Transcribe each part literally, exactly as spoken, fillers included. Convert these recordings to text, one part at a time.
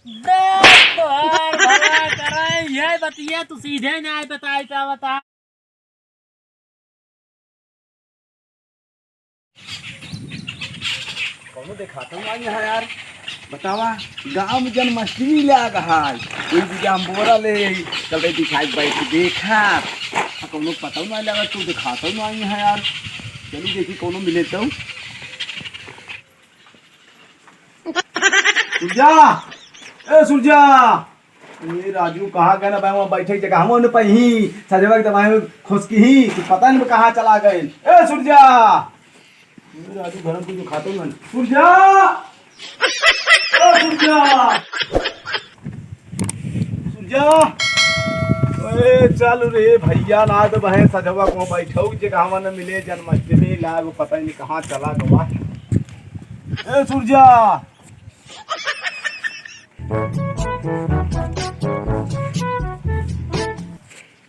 देख तोहार भला करे, ये बतिया तू सीधे नाहीं बताई का बता। कौनो देखात नाहीं है यार। बतावा, गाँव में जन्माष्टमी लाग है, कोई भी जाम बोरा ले, चल रही दिखाई बैठ के देखा। आ, कौनो पता नाहीं लगा, तू देखात नाहीं है यार। चलू देखी कौनो मिले तो। सूरजा, ए सूरजा, ए राजू कहाँ गए ना भाई, वहाँ बैठे के जगह हम न पाई, सजवा के दवाई में खुश की ही, तू पता नहीं कहाँ चला गए। ए सूरजा, ए राजू घर में कुछ खाते मन। सूरजा, ए सूरजा, सूरजा, ए चल रे भैया, ना तो बहन सजवा को बैठो के जगह हम न मिले, जन्माष्टमी लाग पता नहीं कहाँ चला गवा। ए सूरजा,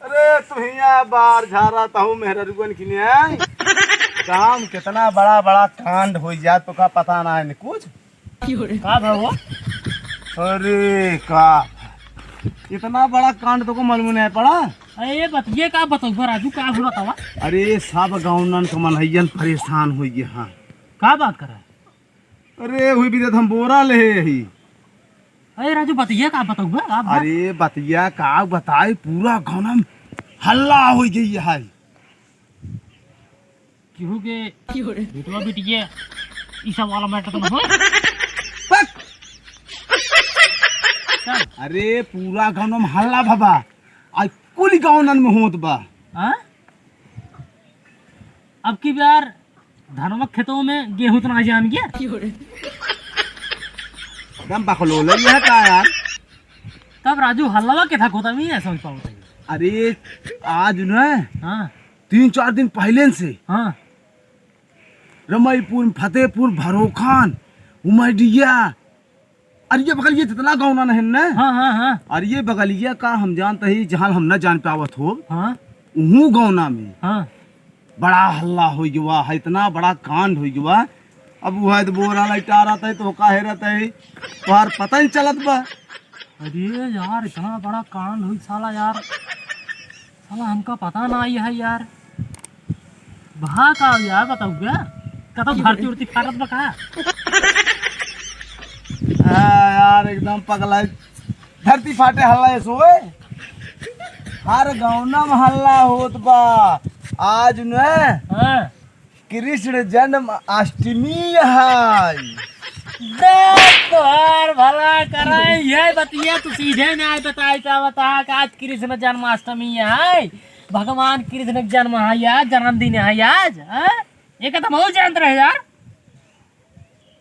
अरे तुहिया बार झारा तहु मेहररुअन की न्याय। काम कितना बड़ा बड़ा कांड हो जात तो का पता ना है कुछ। का भा हो? अरे का इतना बड़ा कांड तो को मालूम नहीं पड़ा। अरे ये बतिये का बतौबा राजू, का हो बतावा? अरे सब गाँवनन के मनहैयन परेशान हो गए हैं। का बात कर रहा है? अरे हुई भी हम बोरा ले यही। अरे राजू बतिया का बतौबा आप बात। अरे बतिया का बताई, पूरा गाँव में हल्ला हो गई है। केहू के बेटवा बिटिया ई सब वाला मैटर तो ना हो। बक! अरे पूरा गाँव में हल्ला भवा, आज कुल गाँवनन में होत बा। हाँ? अब की बार धनवा खेतों में गेहूं तो ना जाम गया। एकदम बकलोल है का यार। तब राजू हल्लावा के था खोता में है समझ पाओ तई। अरे आज न हाँ। तीन चार दिन पहले से हाँ। रमईपुर, फतेहपुर, भरोखान, उमैडिया, अरे ये बगलिया जितना गाँव ना है न? हाँ, हाँ, हाँ। अरे ये बगलिया का हम जानते ही, जहाँ हम न जान पावत हो, हाँ। उहू गाँव ना में हाँ। बड़ा हल्ला हो गवा है, इतना बड़ा कांड हो गवा। अब वह तो बोरा लैटा रहता है तो काहे रहता है, तोहार पता नहीं चलत बा। अरे यार, इतना बड़ा कांड हुई साला यार, साला हमका पता ना आई है यार। भा का यार, बताओ क्या? कतौ धरती उरती फाटत बा का? हाँ यार, एकदम पगला। धरती फाटे हल्ला ये सोए। हर गाँवना में हल्ला होत बा। आज न हाँ। कृष्ण जन्म अष्टमी है। देख तोहार भला करे, ये बतिया तू सीधे नाहीं बताई का बता कि आज कृष्ण जन्माष्टमी है, भगवान कृष्ण के जन्म है आज, जन्मदिन है आज, हाँ? ये का तो बहुत जानत रहे यार।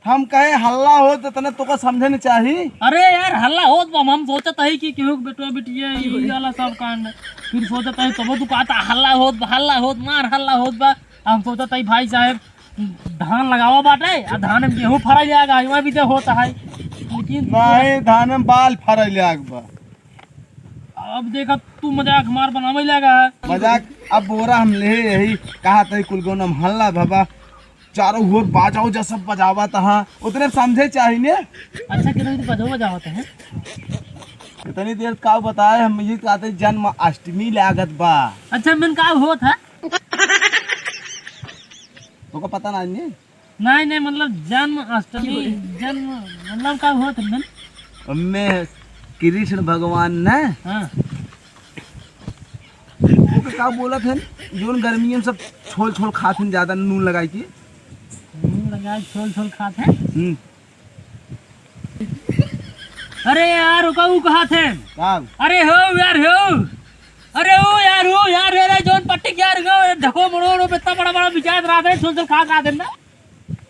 हम कहे हल्ला होत तने तोका समझे न चाही। अरे यार हल्ला होत बा, हम सोचत हई कि केहू के बेटवा बिटिया ई वाला सब कांड, फिर सोचत हई तबो तू कहता हल्ला होत बा, हल्ला होत मार हल्ला होत बा। हम सोचत हई भाई साहब धान लगावा बाटे, आ धान में गेहूं फरा जाएगा, इमा भी तो होता है। लेकिन नहीं, धान में बाल फरा जाएगा बा। अब देखा तू मजाक हमार बनावे लगा है। मजाक, अब बोरा हम ले यही कहा तई कुल गाँव में हल्ला भवा, चारों ओर बाजा उजा सब बजावत हा, उतने समझे चाही ने। अच्छा, कितनी देर बजावत है? इतनी देर का बताए, हम ये कहते जन्म अष्टमी लागत बा। अच्छा, मन का होत है? तोका पता ना ने? नहीं, नहीं, मतलब जन्म अष्टमी, जन्म मतलब का होत है मन? ओमे कृष्ण भगवान ने हाँ। ओके का बोलत हन, जोन गर्मियन सब छोल छोल खात हन, ज्यादा नून लगाई के। नून लगाई छोल छोल खात हन? हम्म। अरे यार, ओका ऊ कहत हन। का? अरे हो यार, हो। अरे ओ यार, ओ यार, अरे जोन पट्टी के यार, गो, ढको मड़ो, रो, इतना बड़ा बड़ा विचार रहा था, छोल छोल खात रहा था ना।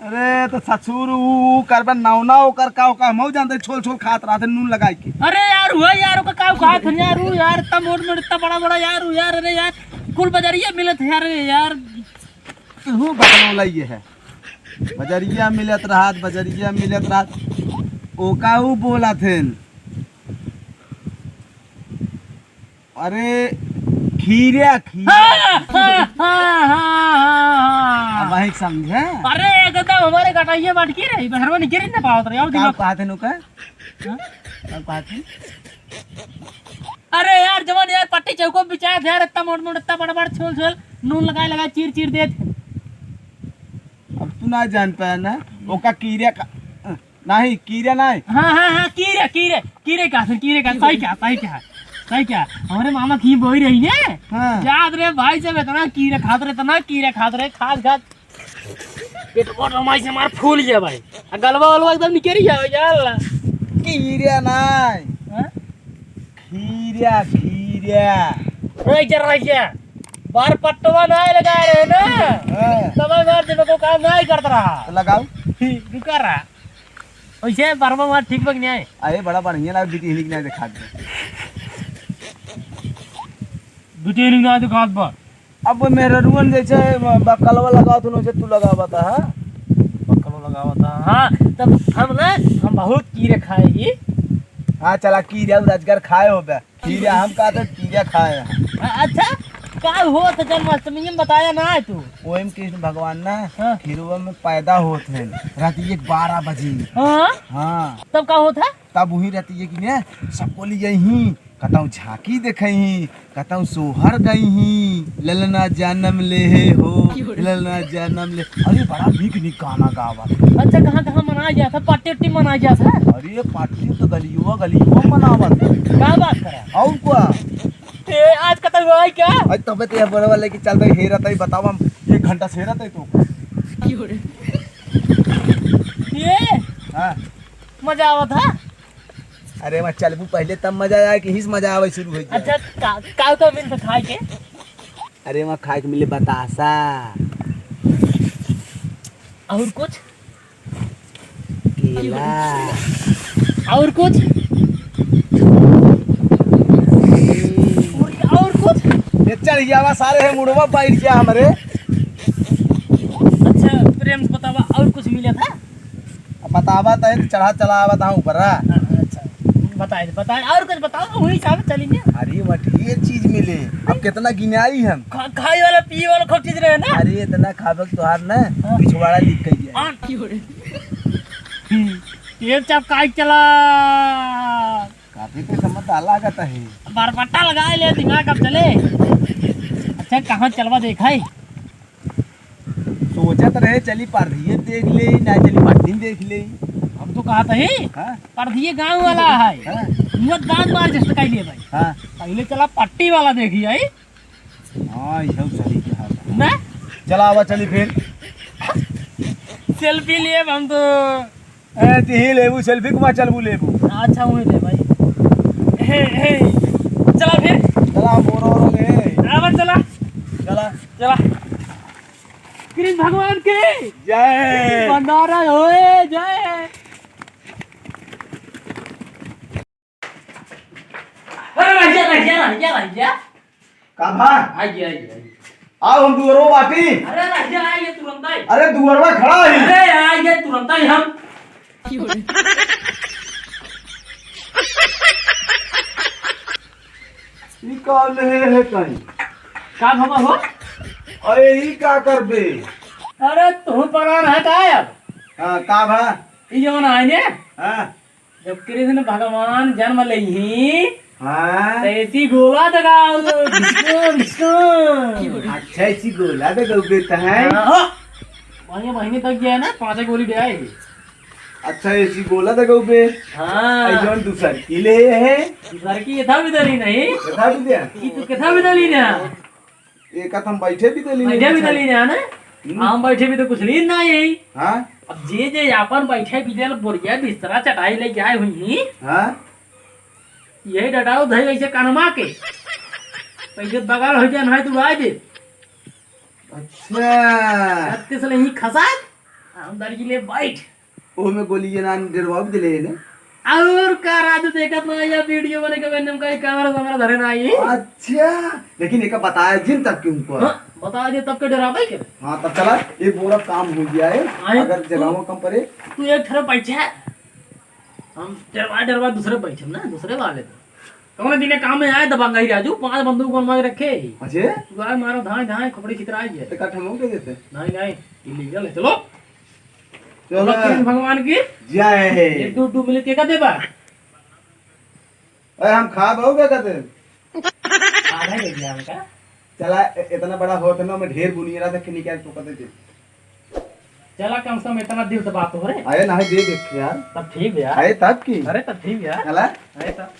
अरे तो ससुर ऊ, ऊ करबे नौना ओकर का, ओकर हमहू जानते छोल छोल खात रहते नून लगाई के। अरे यार, हुआ यार, ओकर का खात हन यार, ऊ यार, इतना मोट मोट, इतना बड़ा बड़ा यार, ऊ यार, अरे यार, कुल बजरिया मिलत है यार, अरे यार। तू बकलोला ये है, बजरिया मिलत रहत, बजरिया मिलत रहत, ओका ऊ बोलत हन। अरे खीरा, खीरा। हाँ, हाँ, हाँ, हाँ, हाँ, हाँ। अब वही समझे? अरे, एकदम हमारे गटाइए बाटकी रही, बहरवा निकल ही ना पावत रही, और का दिमाग कहत है नुका? हाँ? का कहत है? अरे यार, जवन यार पट्टी चौको बिचात है यार, इतना मोट मोट, इतना बड़ बड़ छोल छोल, नून लगाए लगा चीर चीर देत। अब तू ना जान पाया ना, ओका कीरे का, नहीं, कीरे नहीं। हाँ, हाँ, हाँ, कीरे, कीरे, कीरे का, कीरे का, सही क्या, सही क्या, सही क्या? हमारे मामा की बोई रही है। हाँ। याद रे भाई, जब इतना कीरे खात रहे, इतना कीरे खात रहे, खात खात पेट मोट हमारी से हमार फूल गया भाई। आ गलवा वलवा एकदम निकल गया भाई, यार। कीरे नहीं। हाँ? खीरा, खीरा। रह जा, रह जा। बार पट्टवा ना लगा रहे ना। हाँ। तब बार जब को काम नहीं करता रहा। तो लगाओ। रुका रहा। वैसे बरवा मार ठीक बा कि नहीं? अरे बड़ा बढ़िया लगा, बिटिहनी के नहीं दिखा दे। बिटिहनी के नहीं दिखात बा। अब मेहररुअन जैसे बकलवा लगावत हन, वैसे तू लगावत ह। बकलवा लगावत ह। हाँ, तब हम ना, हम बहुत कीरे खाए ही। हाँ, चला कीरे और अजगर खाए होबे। कीरे हम कहत ह, कीरे खाए ह। अ-, अच्छा, का होत ह जन्माष्टमी में बताया ना है तू? ओहिम कृष्ण भगवान ना हाँ। खीरवा में पैदा होत हैं रात एक बारह बजे। हाँ? हाँ। तब का होत ह? तब वही रहती है कि ने सबको लिए ही, कतौ झांकी देखई ही, कतौ सोहर गई ही, ललना जन्म ले हे हो, ललना जन्म ले। अरे बड़ा नीक नीक गाना गावत। अच्छा, कहाँ कहाँ मनाया गया था? पार्टी उट्टी मनाया गया था? अरे पार्टी तो गलियुआ गलियुआ मनावत। का बात करे? और का? ए, आज कतौ हुआ है क्या? आज तबे तो यह बड़े वाले की चल रही हेरत है, बताओ हम एक घंटा से हेरत है तो। ये? हाँ। मजा आवत है? अरे वहाँ चलबू पहले तब मजा आए कि हिस मजा आवे शुरू हो जाए। अच्छा, का, का का मिलत खाए के? अरे वहाँ खाए के मिले बतासा। और कुछ? केला। और कुछ? और कुछ? ये चढ़ गया बा सारे है मुड़वा बैठ गया हमरे। अच्छा, प्रेम से बतावा, और कुछ मिला था? अब बतावा तो है, चढ़ा चला आवा था ऊपर, हाँ। हाँ, अच्छा, बताए, बताए, और कुछ बताओ, वही हिसाब से चलेंगे। अरे, वह ढेर चीज मिले, अब कितना गिनाई हम। खा-, खाए वाला, पिए वाला खूब चीज रहे ना। अरे, इतना खाबक तोहार ना, हाँ। पिछवाड़ा लिख के गया। हाँ। हम्म, ये सब काहे चला? काफी तो समझदार लागत है। बरपट्टा लगाए ले, दिमाग अब चले। अच्छा, कहाँ चलवा देखाई? सोचत रहे चली परधिये देख ले, ना चली पट्टी देख ले। हम तो कहत ही, हाँ? परधिये गाँव वाला है। हाँ। मुँह दांत मार जस्ट कह लिए भाई। हाँ। पहले चला पट्टी वाला देखी आई। हाँ, ये सब सही कहा। ना? चला आवा चली फिर। सेल्फी लिए हम तो। ए, तिही लेबू सेल्फी, कुमा चलबू लेबू। अच्छा, वही ले भाई। हे, हे। चला फिर। चला, बोरो, बोरो ले। आवा, चला। चला। चला। कृष्ण भगवान की जय। भंडारा होए जय। अरे रह जा, रह जा, रह जा, रह जा। का भा? आइए, आइए, आइए। आओ, हम दुअरवा बाटी। अरे रह जा, आइए तुरंत आइए। अरे दुअरवा खड़ा है। अरे आइए तुरंत आइए हम। ई का ले है कहीं? का भवा हो? अरे ई का करबे? अरे तू परा रहा का अब? हाँ, का भा? ई जवन आए ने? हाँ। जब कृष्ण भगवान जन्म लेही, हाँ। तो ऐसी गोला दगाओ, ढिसको, ढिसको। अच्छा, ऐसी गोला दगाओ बेटा है। हाँ, हो। वहीं, वहीं तक गया ना, पाँच गोली दे आए। अच्छा, ऐसी गोला दगाओ बे। हाँ। ऐ जौन दूसर की ले है। दूसर की यथा भी दली नहीं। यथा भी दे। कि तू किथा भी दली ना। एक हाथ हम बैठे भी दे ली बैठे नहीं भी अच्छा। दे ली ना, ना? हम्म। हम बैठे भी तो कुछ ली ना यही। हाँ। अब जे जे आपन बैठे भी दे बोरिया बिस्तरा चटाई लेके आए हुई ही। हाँ। यही डटाओ धई ऐसे कनमा के। पैसे बगल हो जाए ना तो उड़ा दे। अच्छा। छत्तीस ले ही खसा। हम दर्जी ले बैठ। ओमे गोली ये नान डेरवा भी दिले ने। और का राजू देखत ना या वीडियो बने के मैंने कहीं कैमरा वैमरा धरे ना आई। अच्छा, लेकिन एका बताया जिन तक क्यों को। हाँ, बता दे तब के डरावे के। हाँ, तब चला, एक बोरा काम हो गया है। आई अगर तू, जगह कम पड़े। तू एक ठरा बैठे। हम डरवा, डरवा दूसरे बैठे ना, दूसरे वाले तो। कौन दिने काम में आए दबंगई राजू, पांच बंदूक बनवा के रखे ही। अजय? तू आए मारो धाए धाए खोपड़ी छितराई है। तो कट हम लोग दे देते। नहीं, नहीं, illegal है। चलो। चलो। चलो, कृष्ण भगवान की जय। एक दो, दो मिनट के का देबा? अरे हम खा बहु क्या कहते? आधा ही दे दिया हमका। चला, इ-, इतना बड़ा होत है ना, मैं ढेर बुनिया रहा था, खिनी क्या तो कहते थे। चला, कम से कम इतना दिल से बात हो रे। अरे नहीं, दे देख यार। तब ठीक है यार। अरे तब की? अरे तब ठीक है यार। चला। अरे तब